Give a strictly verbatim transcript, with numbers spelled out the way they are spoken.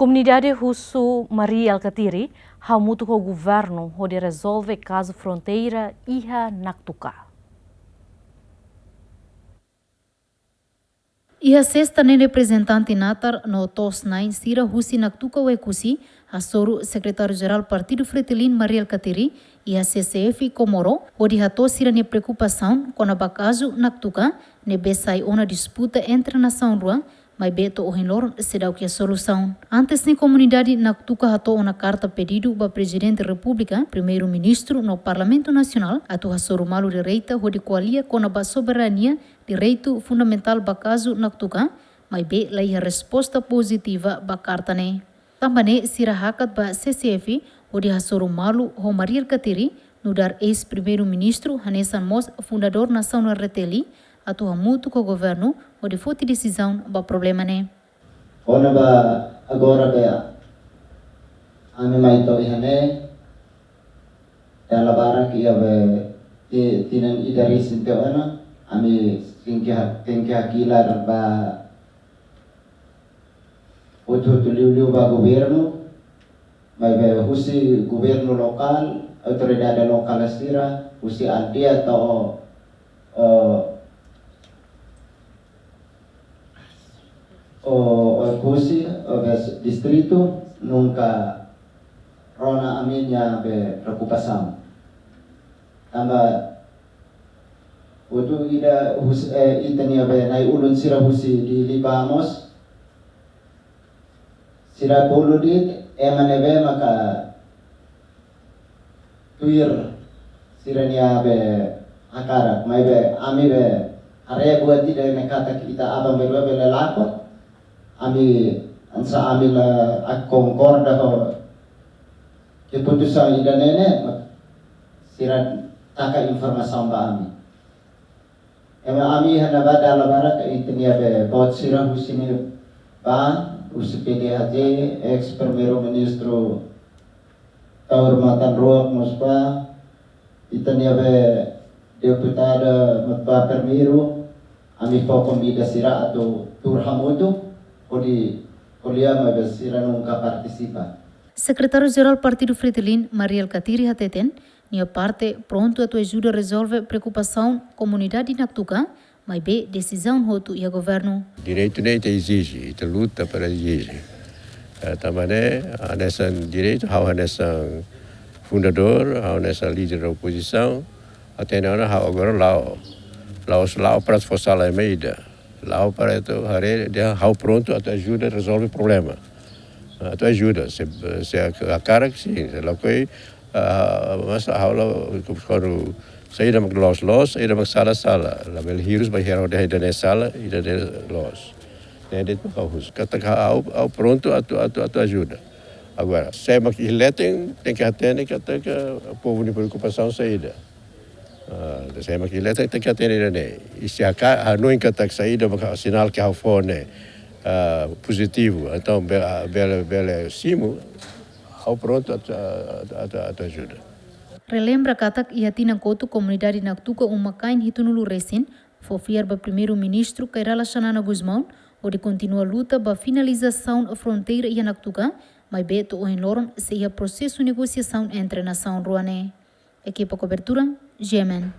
Komunidade husu Mari Alkatiri hamutuk ho governu hodi rezolve kazu fronteira iha Naktuka. Iha sesta ne'e reprezentante natar no to'os-na'in sira husi Naktuka Oekusi hasoru Sekretáriu Jerál Partidu Fretilin Mari Alkatiri iha C C F Comoro hodi hato'o sira-nia preokupasaun kona-ba kazu Naktuka ne'ebé sai ona disputa entre nasaun rua, maibé to'o ohin loron seidauk iha solusaun. Antes ne'e komunidade Naktuka hato'o ona karta pedidu ba Prezidente Repúblika, Primeiru-Ministru no Parlamentu Nasionál atu hasoru malu direta hodi ko'alia kona-ba soberania, direitu fundamentál ba kazu Naktuka, maibé la iha resposta pozitiva ba karta ne'e. Tanba ne'e sira hakat ba C C F hodi hasoru malu ho Mari Alkatiri, nu'udar eis-Primeiru-Ministru, hanesan mós fundadór nasaun R D T L, atu hamutuk ho governu hodi foti desizaun ba problema ne'e. Kona-ba agora be ami mai to'o iha ne'e, dala barak iha be ti-, tinan ida resin tiha ona, ami tenke ha-, tenke hakilar ba hotu-hotu liuliu ba governu, maibé husi governu lokál, autoridade lokál sira, husi aldeia to'o, o, o, o husi, o bes distritu, nunka rona ami-nia be preokupasaun. Tanba hotu ida hus-, eh, ita-nia be na'i-ulun sira husi Dili ba mós, sira bolu de'it ema ne'ebé maka tuir sira-nia be hakarak, maibé ami be haree buat ida ne'e katak ita aban-bainrua bele lakon, ami hanesan ami la konkorda ho keputusaun ida-ne'e ne'e, mak sira taka informasaun ba ami. Ema ami iha ne'ebá dala barak ita-nia be boot sira husi ne'ebá, husi P D H J, eis-Primeiru-Ministru Taur Matan Ruak mós bá, ita-nia be deputada mós bá primeiru, ami fó konvida sira atu tuur hamutuk, hodi ko'alia maibé sira nunka partisipa. Sekretáriu Jerál Partidu Fretilin, Mari Alkatiri hateten, nia parte prontu atu ajuda rezolve preokupasaun komunidade Naktuka, maibé desizaun hotu iha governu. Direitu ne'e ita ezije, ita luta para ezije. Eh, tanba ne'e, hanesan direitu, ha'u hanesan fundadór, ha'u hanesan líder da opozisaun, até agora ha'u agora la'o. La'o, la'o para fó sala ema ida. La'o para atu haree, dehan ha'u prontu atu ajuda rezolve problema. Atu ajuda, se, se hakarak sin, se lakohi, ah, mas ha'u la, kuandu saida mak loos loos, saida mak sala sala. Labele hirus ba hira dehan ida-ne'e sala, ida-ne'e loos. Ne'e de'it mak ha'u husu. Katak ha'u, ha'u prontu atu, atu, atu ajuda. Agora, sé mak iha leten, tenke hatene katak povu nia preokupasaun saida. Ah, sé mak iha leten tenke hatene ida-ne'e. I se haka-, hanoin katak saida mak sinál ke ha'u fó ne'e, ah, pozitivu, entaun be-, ah, bele, bele simu, ha'u prontu atu, atu, atu, atu ajuda. Relembra katak iha tinan kotuk komunidade Naktuka uma-kain hitunulu resin fó fiar ba Primeiru-Ministru Kay Rala Xanana Gusmão hodi kontinua luta ba finalizasaun fronteira iha Naktuka, maibé to'o ohin loron sei iha prosesu negosiasaun entre nasaun rua ne'e. Ekipa kobertura, G M N.